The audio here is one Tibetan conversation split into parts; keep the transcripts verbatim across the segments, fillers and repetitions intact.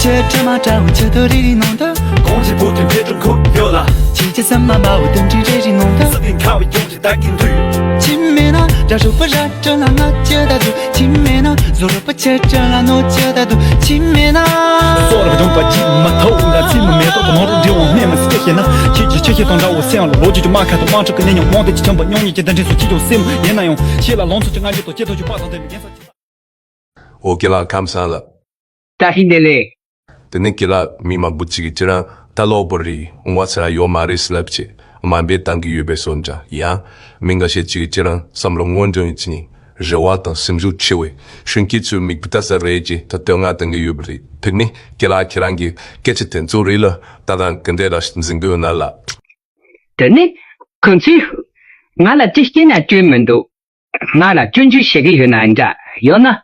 དྲི་མ་དྲ་བོ་ཆུ་ཐོག་རི་རི་ནང་དུ། གོང་ཆེན་པོ་དེ་འཕེལ་འགྲིབ་ཁུག་ཡོད་ལ། ཁྱེད་ཀྱི་སེམས་མ་མ་བོ་དུམ་གྲི་རི་རི་ནང་དུ། ས་སྟེང་ཁ་བའི་ཡོང་གི་ད་གིན་དུས། ཁྱིམ་མེད་ན་དགྲ་ཕྲུག་པུ་ར་སྤྲིན་ལ་ང་ཅི་ད་དུ། ཁྱིམ་མེད་ན་བཟོ་རུ་པུ་ཆེ་སྤྲིན་ལ་ནོ་ཅི་ད་དུ། ཁྱིམ་མེད་ན། སོ་རབ་སྦྱོང་བ་ཅིག་མ་ཐོག་ལ་ཚིག་མ་མེ་ཏོག་གི་ནོར་འདྲི་འོང་སྨྲས་མ་སྲིད་ཤེས་ན། ཁྱེད་ཀྱི་ཆེ་ཤེས་དང་འདྲ་བོ་སེམས་ལ་ལོ་རྒྱུས་ཀྱི་དམག་ཁ་དང་དམག་འཁྲུག་གི་གནས་མྱོང་མང་དེ་ཅི་འཆམ་པ་མྱོང་ཉིད་ཀྱི་འདི་འདྲའི་སོ་ཅི་ཀྱང་སེམས་ཡིན་ན་ཡང་ཤེས་ལ་ལོང་ཚོ་ཅི་ང་རྒྱུ་དང་ཅི་ཐོག་ཅི་དཔག་དང་ལྡན་པའི་རྒྱན་ས་ཅི། འོ་ཀེ་ལ་ཁམས་སངས་ལ། བཀྲ་ཤིས་བདེ་ལེགས། དེ་ནས་ཀེ་ལ་མི་མང་པོ་ཅིག་གིས་ཁྱེད་རང་ད་ལོག་པོ་རེད་འོང་བ་ཚ་ཡོད་མ་རེད་ཟེར་ལབ་ཅེས་དམའ་འབེབས་བཏང་གི་ཡོད་པའི་བཟོ་འདྲ་ཡང་མི་འགའ་ཤས་ཅིག་གིས་ཁྱེད་རང་བསམ་བློ་སྔོན་འགྲོ་ཡིན་ཅི་ནི་རེ་བ་དང་སེམས་ཤུགས་ཆེ་བའི་གཞོན་སྐྱེས་ཚོའི་མིག་དཔེ་ལྟ་ས་རེད་ཅེས་ད་བསྟོད་བསྔགས་གཏོང་གི་ཡོད་པ་རེད། དེ་ནི་ཀེ་ལ་ཁྱེད་རང་གི་སྐད་ཆ་དེ་ཚོ་རེད་ལ་ད་དང་ག་འདྲས་ར་འཛིན་དགོས་ན་ལ། དེ་ནི་ཁོང་ཚོས་ང་ལ་ཅི་བཤད་ན་སྐྱོན་མི་འདུག་ང་ལ་སྐྱོན་བརྗོད་བྱེད་ཀྱི་ཡོད་ན་འདྲ། ཡང་ན་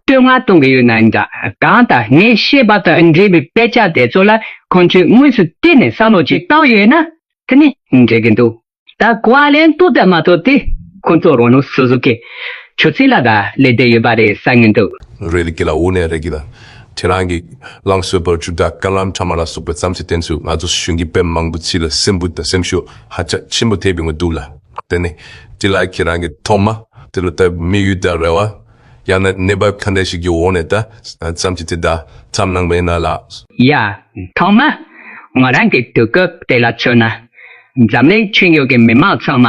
བསྟོད་བསྔགས་གཏོང་གི་ཡོད་ན་འདྲ། གང་ལྟར་ངས་བཤད་པ་དང་འབྲེལ་བའི་དཔེ་ཆ་དེ་ཚོ་ལ་ཁོང་ཚོས་དངོས་སུ་བལྟས་ནས་བསམ་བློ་ཅིག་བཏང་ཡོད་ན་དེ་ནི་འགྲིག་གི་འདུག་ད་གོ་བ་ལེན་ཐུབ་དང་མ་ཐུབ་དེ་ཁོང་ཚོ་རང་ནོར་སོ་སོ་གི་ཆུ་ཚད་ལ་ད་ལས་བསྡད་ཡོད་པ་རེད་བསམ་གྱི་འདུག་རེད་ཀི་ལ་འོ་ནས་རེད་ཀི་ལ། ཁྱེད་རང་གིས་གླང་སོས་པར་ཆུ་དང་རྐང་ལམ་ཕྲ་མ་ལ་སོགས་པའི་བརྩམས་ཆོས་དེ་ཚོས་ང་ཚོ་གཞོན་སྐྱེས་དཔེ་མང་པོ་ཅིག་ལ་སེམས་འགུལ་དང་སེམས་ཤུགས་ཧ་ཅང་ཆེན་པོ་ཐེབས་ཡོང་གི་འདུག་ལ། དེ་ནས་དེ་ལ་ཁྱེད་རང་གིས་ཐོག་མ་དེ་ལ་ད་དམིགས་ཡུལ་དང་རེ་བ་ཡང་ན་གནས་བབ་ག་འདྲ་ཞིག་གི་འོག་ནས་ད་བརྩམས་ཆོས་དེ་དག་བརྩམས་གནང་པ་ཡིན་ན་ལགས། ཡ། ཐོག་མ་ང་རང་གི་དུས་སྐབས་དེ་ལ་མཚོན་ན་འཛམ་གླིང་ཁྱོན་ཡོངས་ཀྱི་མི་མང་ཚང་མ་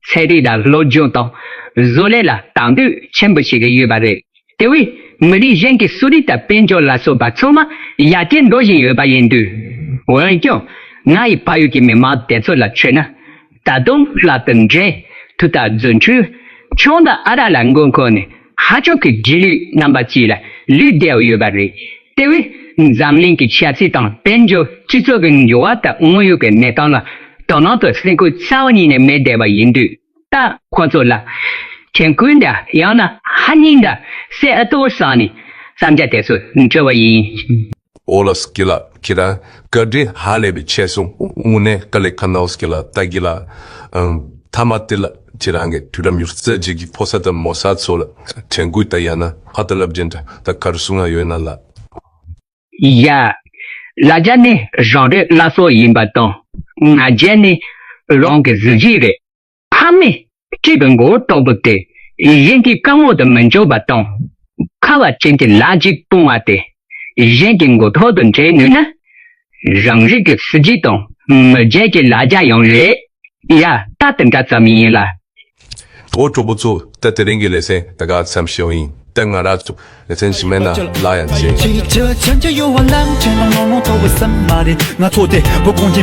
ཚན་རིག་དང་སློབ་སྦྱོང་དང་བཟོ་ལས་ལ་དང་དོད་ཆེན་པོ་བྱེད་ཀྱི་ཡོད་པ་རེད། དེ་བས་མི་རིགས་གཞན་གྱི་གསོ་རིག་དང་དཔལ་འབྱོར་ལ་སོགས་པ་ཚང་མ་ཡར་རྒྱས་འགྲོ་བཞིན་ཡོད་པ་ཡིན་དུས། འོན་ཀྱང་ང་ཡི་ཕ་ཡུལ་གྱི་མི་མང་དེ་ཚོ་ལ་མཚོན་ན། ད་དུང་ལྷག་ཏུ་འབྲས་ཐུག་དང་རྫུ་འཕྲུལ་ཆང་དང་ཨ་རག་ལ་མགོ་འཁོར་ནས་ཧ་ཅང་གི་སྒྱིད་ལུག་རྣམ་པ་ཅིག་ལ་ལུས་བསྡད་ཡོད་པ་རེད། དེ་བས་འཛམ་གླིང་གི་ཆབ་སྲིད་དང་དཔལ་འབྱོར་སྤྱི་ཚོགས་ཀྱི་འགྱུར་བ་དང་དངོས་ཡོད་ཀྱི་གནས་སྟངས་ལ་དོ་སྣང་དང་སེམས་ཁུར་རྩ་བ་ཉིད་ནས་མེད་བསྡད་པ་ཡིན་དུས། ད་ཁོ་ཚོ་ལ་དྲན་སྐུལ་འདྲ་ཡང་ན་ཧ་ཉིན་འདྲ་སེ་ཨ་ཏོ་བསམ་ནས་བསམ་འཆར་དེ་ཚོ་འབྲི་བ་ཡིན། ཨོ་ལ་སྐྱིད་ལ་ཁྱེད་རང་བཀའ་དྲིན་ཧ་ལས་པའི་ཆེ་སོང་། དངོས་གནས་དཀའ་ལས་ཁག་ནའོ་སྐྱིད་ལ་ད་གི་ལ་ཨང་ཐ་མ་དེ་ལ་ཁྱེད་རང་གི་དུས་རབས་ཉི་ཤུ་རྩ་གཅིག་གི་ཕོ་གསར་དང་མོ་གསར་ཚོ་ལ་དྲན་སྐུལ་ད་ཡང་ན་ཧ་ད་ལབ་ཅན་འདྲ་ད་ག་རེ་གསུང་ང་ཡོད་ན་ལ། ཡ། ལ་རྒྱ་ནི་རང་རེ་བླ་སྲོག་ཡིན་པ་དང་ང་རྒྱལ་ནི་རང་གི་གཟི་བརྗིད་རེད། ཕ་མས་སྐྱེས་པའི་མགོ་བོ་ལྟོགས་པོ་དེ་གཞན་གྱི་རྐང་འོག་ཏུ་མི་འཇོག་པ་དང་། ཁ་བ་ཅན་གྱི་ལག་ཅིག་སྤུངས་པ་དེ་གཞན་གྱི་མགོ་ཐོག་ཏུ་འདྲེན་ནུས་ན། རང་རིགས་ཀྱི་གཟི་བརྗིད་དང་མི་རྒྱལ་གྱི་ལ་རྒྱ་ཡང་རེད། ཡ་ད་དེ་འདྲ་ཙམ་ཡིན་ལ། ཨོ་གྲོགས་པོ་ཚོ་ད་དེ་རིང་གི་ལེ་ཚན་ད་ག་ཙམ་ཞུ་ཡིན། ད་ང་རང་ཚོ་ལེ་ཚན་ཞིག་མེད་ན་ལ་ཡང་བྱེད། ཁྱེད་ཀྱི་ཆོས་ཆོས་ཀྱི་ཡོད་པ་ལམ་ཁྱེད་རང་ལོང་ལོང་ཐོབ་པའི་སེམས་མ་རེད། ང་ཚོ་དེ་བུ་གོང་ཆེན།